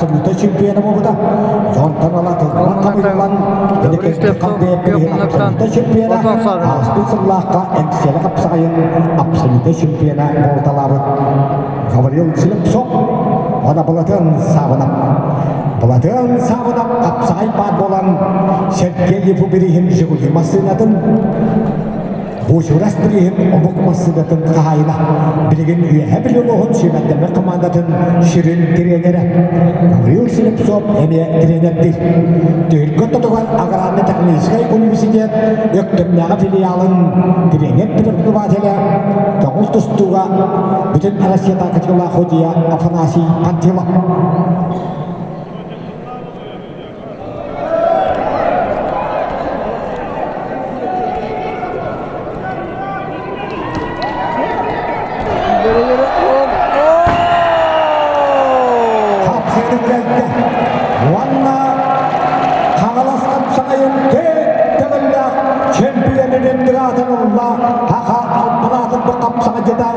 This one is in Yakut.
абсолютнай чемпиона буолбута. Онтон ыла тылынан хабыллан, Инникин абсолютнай чемпиона, ааспыт сыллаахха Эҥсиэли хапсаҕайын абсолютнай чемпиона буолуталаабыт Гаврил Слепцов уонна Былатыан Саабынап. Былатыан Саабынап хапсаҕай баар буолан Сергей Липу бирииһин Жигули массыынатын Буочурас бирииһин омук массыынатын хаһаайына, билигин Үөһээ Бүлүү улууһун сүүмэрдэммит хамаандатын сүрүн тренерэ Гаврил Слепцов эмиэ тренердиир. Түһүлгэ ортотугар аграрно-техническай университет Өктөмнөөҕү филиалын тренер-преподавателэ көҥүл тустууга бүтүн Россиятааҕы кытыылаах судьуйа Афанасий Пантилов. Хапсыгын үлэлтэ уонна Хаҥалас хапсаҕайын төгүллээх чемпионунун аатын ылла Хаха албанаатын бу хапсаҕайдьыта.